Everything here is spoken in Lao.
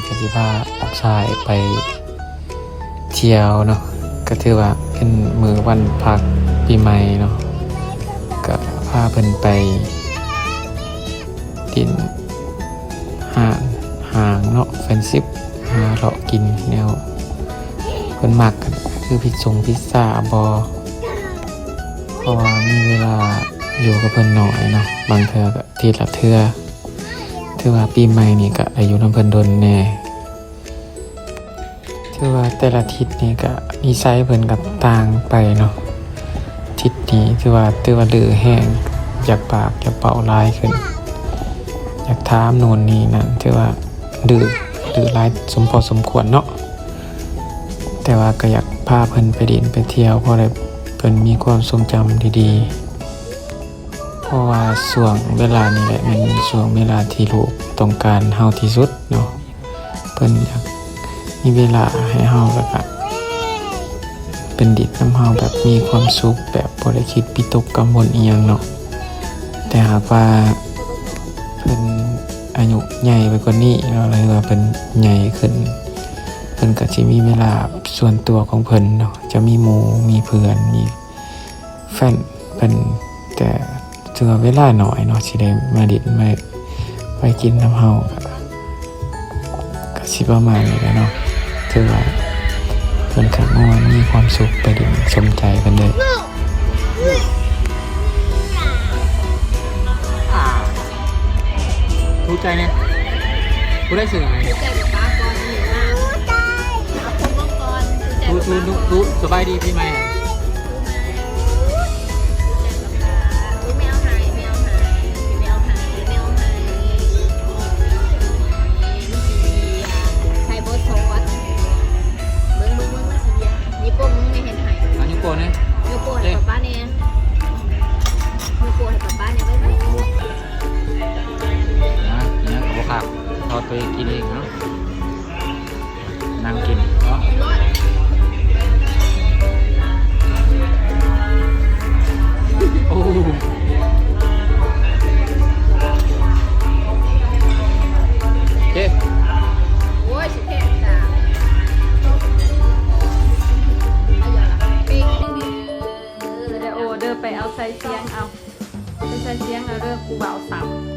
ກໍຊິພາລູກຊາຍໄປທ່ຽວເນາະ ກໍຖືວ່າເປັນມື້ວັນພັກປີໃໝ່ເນາະ ກໍພາເພິ່ນໄປຫຼິ້ນຮ້ານອາຫານເນາະ ແຟນຊິບ ຫາເລາະກິນແນວເພິ່ນມັກ ຄືພິດຊົງພິດຊາບໍ ເພາະວ່າມີເວລາຢູ່ກັບເພິ່ນໜ້ອຍເນາະ ບາງເທື່ອກໍອາທິດລະເທື່ອ. ຖືວ່າປີໃໝ່ນີ້ກະໄດ້ຢູ່ນຳເພິ່ນດົນແດ່. ຖືວ່າແຕ່ລະທິດນີ້ກະນິໄສເພິ່ນກະຕ່າງໄປເນາະ. ທິດນີ້ຖືວ່າ ຖືວ່າດື້ແຮງ ຢາກປາກຢາກເວົ້າຫຼາຍຂຶ້ນ ຢາກຖາມໂນ່ນນີ້ນັ້ນ ຖືວ່າດື້ ດື້ຫຼາຍສົມພໍສົມຄວນເນາະ. ແຕ່ວ່າກະຢາກພາເພິ່ນໄປຫຼິ້ນໄປທ່ຽວ ພໍໄດ້ເພິ່ນມີຄວາມຊົງຈຳດີໆ. ເພາະວ່າຊ່ວງເວລານີ້ແຫຼະ ແມ່ນຊ່ວງເວລາທີ່ລູກຕ້ອງການເຮົາທີ່ສຸດເນາະ. ເພິ່ນຢາກມີເວລາໃຫ້ເຮົາ ແລ້ວກະເພິ່ນຫຼິ້ນນຳເຮົາແບບມີຄວາມສຸກ ແບບບໍ່ໄດ້ຄິດວິຕົກກັງວົນອີ່ຫຍັງເນາະ. ແຕ່ຫາກວ່າເພິ່ນອາຍຸໃຫຍ່ໄປກວ່ານີ້ເນາະ ຫຼືວ່າເພິ່ນໃຫຍ່ຂຶ້ນ ເພິ່ນກະຊິມີເວລາສ່ວນຕົວຂອງເພິ່ນເນາະ ຈະມີໝູ່ ມີເພື່ອນ ມີ ແຟນເພິ່ນ ແຕ່ຖືວ່າເວລາໜ້ອຍເນາະ ຊິໄດ້ມາຫຼິ້ນມາໄປກິນນຳເຮົາ ກະຊິປະມານນີ້ແຫຼະເນາະ. ຖືວ່າເພິ່ນກະມ່ວນ ມີຄວາມສຸກ ໄປຫຼິ້ນສົມໃຈເພິ່ນເລີຍ. ອ່າ ຖືກໃຈແດ່ ຜູ້ໃດຊື້ໃຫ້? ຖືກໃຈປ້າກ່ອນ ນີ້ນະ ເອົາຄົນລົງກ່ອນ ຖືກໃຈປ້າກ່ອນ. ສະບາຍດີປີໃໝ່. ແມວໃຫ້ ແມວໃຫ້ ແມວໃຫ້ ແມວໃຫ້ ໃຫ້ບົດໂທດ ເບິ່ງ ເບິ່ງ ເບິ່ງ ມັນຊິເຮັດ ນິ້ວໂປ້ງ ແມ່ເຮັດໃຫ້ ເອົານິ້ວໂປ້ງແດ່ ນິ້ວໂປ້ງໃຫ້ປ້າປ້າແດ່ ນິ້ວໂປ້ງໃຫ້ປ້າປ້າແດ່ ໄວໆ ນະ ນີ້ກໍບໍ່ຄັກ ເອົາຕົວເອງກິນເອງເນາະ. ນັ່ງກິນເນາະ ໂອ້ ເຈ ໂອ້ຍ ຊິແພງຕາ ໄດ້ໂອເດີ ໄປເອົາໃສ່ສຽງ ເອົາ ໄປໃສ່ສຽງແລ້ວເດີ ຜູ້ບ່າວສາວ.